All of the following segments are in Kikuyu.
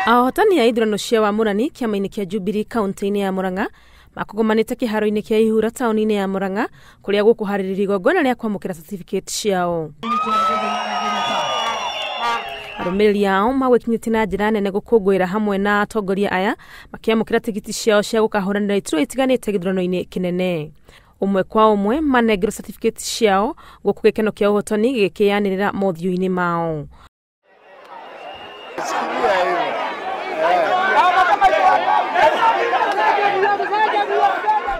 Ahotani a ithurano cia wamũrani kĩama-inĩ kĩa Jubilee kaunti-inĩ ya Murang'a makogomanĩte kĩharo-inĩ kĩa Ihura taũni-inĩ ya Murang'a kũrĩa gũkũharĩrĩrio igongona rĩa kwamũkĩra certificate ciao. Arũmĩrĩri ao magwĩkinyĩtie na njĩra nene gũkũngũĩra hamwe na atongoria aya makĩamũkĩra tigiti ciao cia gũkahũranĩra iturwa itiganĩte gĩthurano-inĩ kĩnene. Ũmwe kwa ũmwe manengerwo certificate ciao gũkũ gĩkeno kĩa ũhotani gĩgĩkĩanĩrĩra mothiũ-inĩ mao.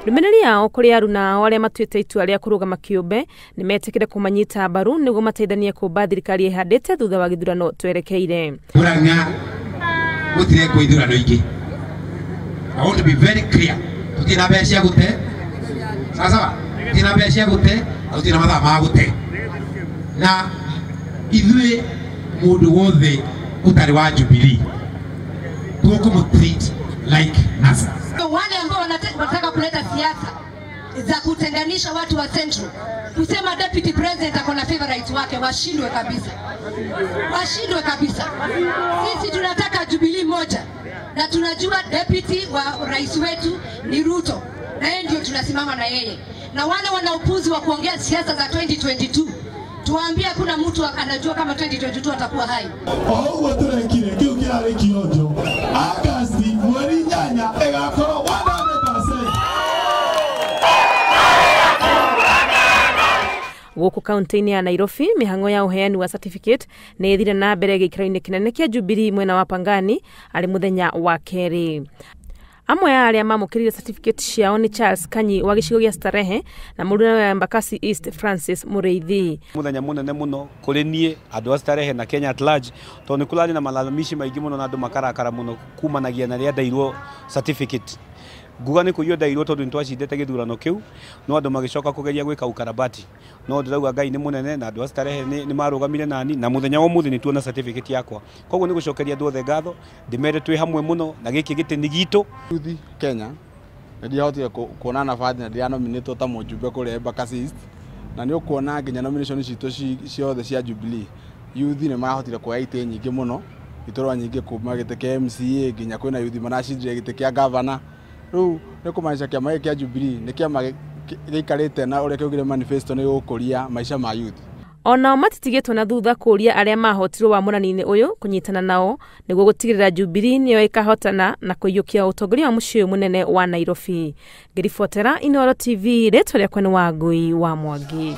Ndũmĩrĩri yao kũrĩ aruna ao arĩa matuĩte itua rĩa kũrũgama kĩũmbe nĩ metĩkĩre kũmanyita mbaru nĩguo mateithanie kũmba thirikari ĩhandĩte thutha wa gĩthurano twerekeire. Murang'a gũtirekwo ithurano ingĩ. I want to be very clear. Tũtirĩ na mbeca cia gũte. Sawa sawa. Tũtirĩ na mbeca cia gũte na tũtirĩ na mathaa ma gũte. Na ithuĩ mũndũ wothe ũtarĩ wa Jubilee tũkũmũ treat like NASA. Wale ambao wanataka kuleta siasa za kutenganisha watu wa Central, kusema deputy president ako na favorites wake, washindwe kabisa, washindwe kabisa. Sisi tunataka Jubilee moja, na tunajua deputy wa rais wetu ni Ruto, na yeye ndio tunasimama na yeye. Na wale wana upuzi wa kuongea siasa za 2022, tuwaambie hakuna mtu anajua kama 2022 atakuwa hai. Oguo turekire kiu kirari kionjo Agasti mweri 8 ĩgakorwo 100%. Gũkũ kaunti-inĩ ya Nairobi mĩhang'o ya ũheani wa certificate nĩ ĩthire na mbere gĩikaro-inĩ kĩnene kĩa Jubilee mwena wa Pangani arĩ mũthenya wa kerĩ. Amwe a arĩa mamũkĩrire certificate ciao nĩ Charles Kanyi wa gĩcigo gĩa Starehe na mũruna wa Embakasi East Francis Mũrĩithi. Mũthenya mũnene mũno kũrĩ niĩ andũ a Starehe na Kenya at large tondũ nĩ kũrarĩ na malalamishi maingĩ mũno na andũ makarakara mũno kumanagia na rĩrĩa ndairwo certificate. Nguga nĩ kũiywo ndairwo tondũ nĩ twacindĩte gĩthurano kĩu no andũ magĩcoka kũgeria gwĩka ukarabati no ndĩrauga Ngai nĩ mũnene na andũ a Starehe nĩ marũgamire nani na mũthenya wa ũmũthĩ nĩ tuona certificate yakwa. Koguo nĩ gũcokeria andũ othe ngatho ndĩmere twĩ hamwe mũno na gĩkĩ gĩtĩ nĩ gitũ. Youth Kenya nĩ ndiahotire kuona nabathi na ndĩranominĩtwo ta mũjumbe kũrĩa Embakasi East na nĩ ũkuona nginya nomination citũ ciothe cia Jubilee youth nĩ marahotire kuoya itĩ nyingĩ mũno iturwa nyingĩ kuma gĩtĩ kĩa MCA nginya kwĩna youth maracindire gĩtĩ kĩa governor. Rĩu nĩ kũmaanisha kĩama gĩkĩ kĩa Jubilee nĩ kĩama gĩikarĩte na ũrĩa kĩaugire manifesto nĩ gũkũria maica ma youth. Onao matitigĩtwo na thutha kũria arĩa mahotirwo wamũrani-inĩ ũyũ kũnyitana nao nĩguo gũtigĩrĩra Jubilee nĩyo ĩkahotana na kũiyũkia ũtongoria wa mũciĩ ũyũ mũnene wa Nairobi. Ngĩribotera Inooro TV, rĩtwa rĩakwa nĩ Wangui wa Mwangi.